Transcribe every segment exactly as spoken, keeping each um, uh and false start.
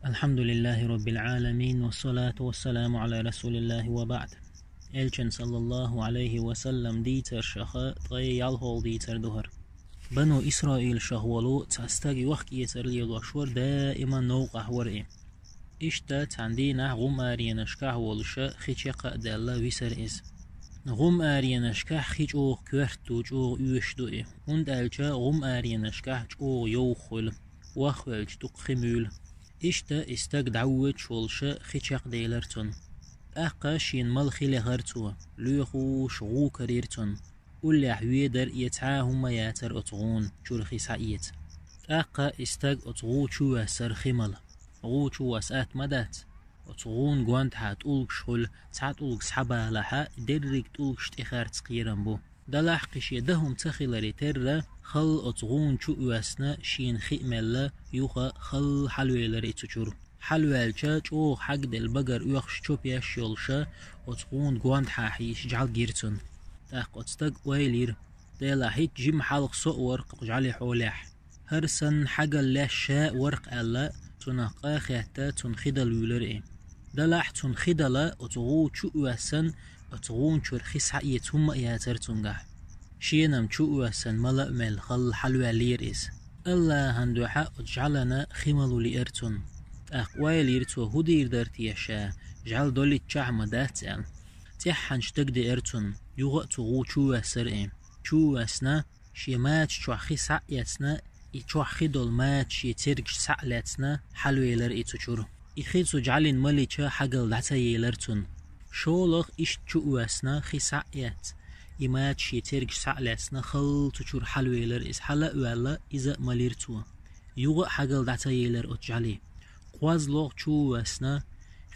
الحمد لله رب العالمين، والصلاة والسلام على رسول الله وبعد. Элчан, саллаллаху алейхи ва саллам, дийцаршаха ткъе ялхол дийцар духар. Бану Исраил шах волу цхьа стаг йохк-эцар лелош вар, даиман новкъахь вар и. Иштта цхьан дийнахь гӀум аренашкахь волуша хи чекха а даьлла висар иза. ГӀум аренашкахь хи чӀогӀа коьрта ду, чӀогӀа оьшуш ду и, хӀунда аьлча гӀум аренашкахь чӀогӀа йовха хуьлу, вахвелча дукха хи муьйлу. Иштта и стаг дӀавоьдуш волуша хи чекхделар цунна. ТӀаккха шена мала хи лехар цо, лоьхуш гӀу карийра цунна. Уллехь ведар я цхьа а хӀума яцара оцу гӀуна чуьра хи схьаэца. ТӀаккха и стаг оцу гӀу чу воьссара хи мала. ГӀу чу восса атта ма дац. Оцу гӀуна гондахьа тӀулгаш хуьлу, цхьа тӀулг схьабалахьа, дерриг тӀулгаш тӀехаьрца кхерам бу. Делахь кхин шен дан хӀума ца хиларе терра, халла оцу гӀуна чу а воьссина, шена хи а мелла, юха халла хьалавелар и цу чуьра. Хьалаваьлча, чӀогӀа хьагделла багара оьхуш чопеш йолуша, оцу гӀуна гондахьа хьийзаш жӀаьла гира цунна. ТӀаккха оцу стага ойла йира: «Делахь хӀинца жима хьалха со а вара кху жӀаьлин хьолехь». ХӀара санна хьагалла лаьцна ша а вара-кх аьлла, цунах къа а хетта, цунна хи дала вуьйлар и. Делахь цунна хи дала оцу гӀу чу а воьссина, оцу гӀуна чуьра хи схьаэца хӀума а яцара цуьнгахь. Шена-м чу а воьссина, мала а мелла, халла хьалаваьллера иза. АллахӀан дуьхьа оцу жӀаьлана хи малур лиира цунна. ТӀаккха ойла йира цо: «ХӀун дийр дара те ша, жӀаьла долуьйтучохь ма дац?» — аьлла. ТӀаьххьанчу дагадеара цунна, юха а цу гӀу чу воьссара и. Чу воьссина, шен мача чохь хи схьа а эцна, и чохь хи долу мача шен цергашца схьа а лаьцна, хьалавелар и цу чуьра. И хи цу жӀаьлина малича, хьагалла дӀа ца елара цунна. ШолгӀа иштта чу а воьссина, хи схьа а эцна, и мача шен цергашца схьа а лаьцна, халла цу чуьра хьалавелар иза. Хьала а ваьлла, иза а малира цо. Юха а хьагалла дӀа ца елара оцу жӀаьлин. КхозлагӀа чу а воьссина,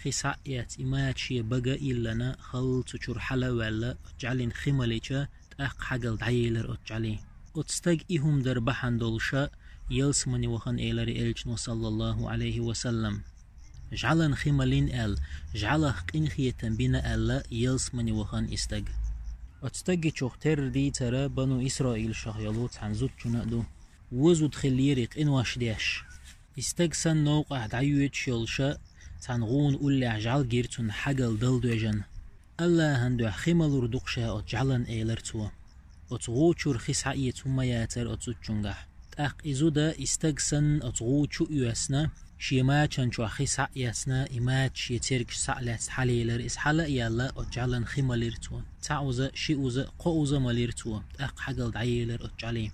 хи схьа а эцна, и мача шен бага а йиллина, халла цу чуьра хьала а ваьлла, оцу жӀаьлина хи малича, тӀаккха хьагалла дӀаелара оцу жӀаьлин. Оцу стага и хӀума дар бахьана долуша ялсамане вахана, элира элчано, саллаллаху алейхи ва саллам. ЖӀаьлана хи малийна аьлла, жӀаьлах къинхетам бина аьлла, ялсамане вахана и стаг. Оцу стаггичух терра дийцар Бану Исраил шах йолу цхьана зудчунна а ду. Вон зуда хиллера и къинош деш. И стаг санна новкъахь дӀайоьдуш йолуша, цхьана гӀуна уллехь жӀаьла гира цунна, хьагалла дала доьжна. АллахӀан дуьхьа хи малур ду-кх ша оцу жӀаьлана, элира цо. Оцу гӀу чуьра хи схьаэца хӀума яцара оцу зудчуьнгахь. ТӀаккха и зуда, и стаг санна, оцу гӀу чу а воьссина, шен мачан чохь хи схьа а эцна, и мача шен цергашца схьа а лаьцна, хьалаелара иза. Хьала а яьлла, оцу жӀаьлана хи малира цо. Цхьа уза, ши уза, кхо уза малира цо. ТӀаккха хьагалла дӀаелара оцу жӀаьлин.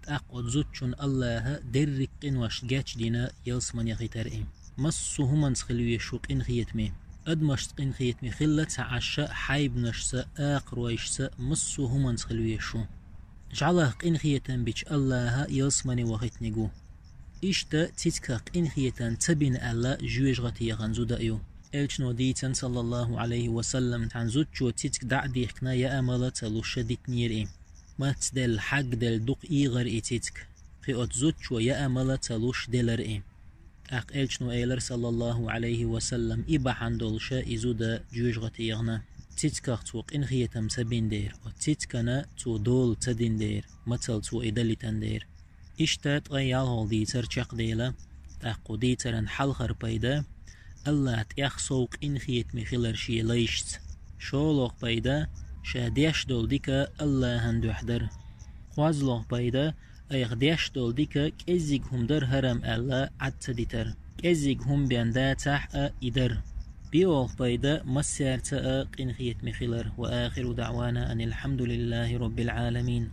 ТӀаккха оцу зудчунна АллахӀа дерриг къинош гечдина, ялсамане хитара и. Массо а хӀуманца хила везаш ву къинхетаме. Адамашца къинхетаме хилла ца Ӏаш, хьайбанашца, акхаройшца, массо а хӀуманца хила везаш ву. ЖӀаьлах къинхетам бича АллахӀа ялсамане вахийтинарг ву. Иштта цицках къинхетам ца бина аьлла, жоьжахате яхана зуда а ю. Элчано дийцина, саллаллаху алейхи ва саллам, цхьана зудчо цицка дӀа а дихкина, яа-мала ца луш дитинера и. Мацделла, хьагделла дукха ийгӀира и цицка. Кхин оцу зудчо яа-мала ца луш делара и. ТӀаккха элчано элира, саллаллаху алейхи ва саллам, и бахьана долуша и зуда жоьжахате яхана. Цицках цо къинхетам ца бина дера, оцу цицкана цо дола ца дина дера, мацалла цо и далийтина дера. Иштта ткъе ялхалгӀа дийцар чекхдела. ТӀаккха кху дийцаран хьалхара пайда: АллахӀ тӀех сов къинхетаме хилар шен лайшца. ШолгӀа пайда: ша деш долу дика АллахӀан дуьхьа дара. КхозлагӀа пайда: айхьа деш долу дика кӀеззиг хӀума дара хӀарам аьлла, Ӏад ца дитара. КӀеззиг хӀума бен дацахь а, и дара. ПхоьалгӀа пайда: массаьрца а къинхетаме хилар. Ва ахиру даъвана анил хьамдулиллахи роббил Ӏаламин.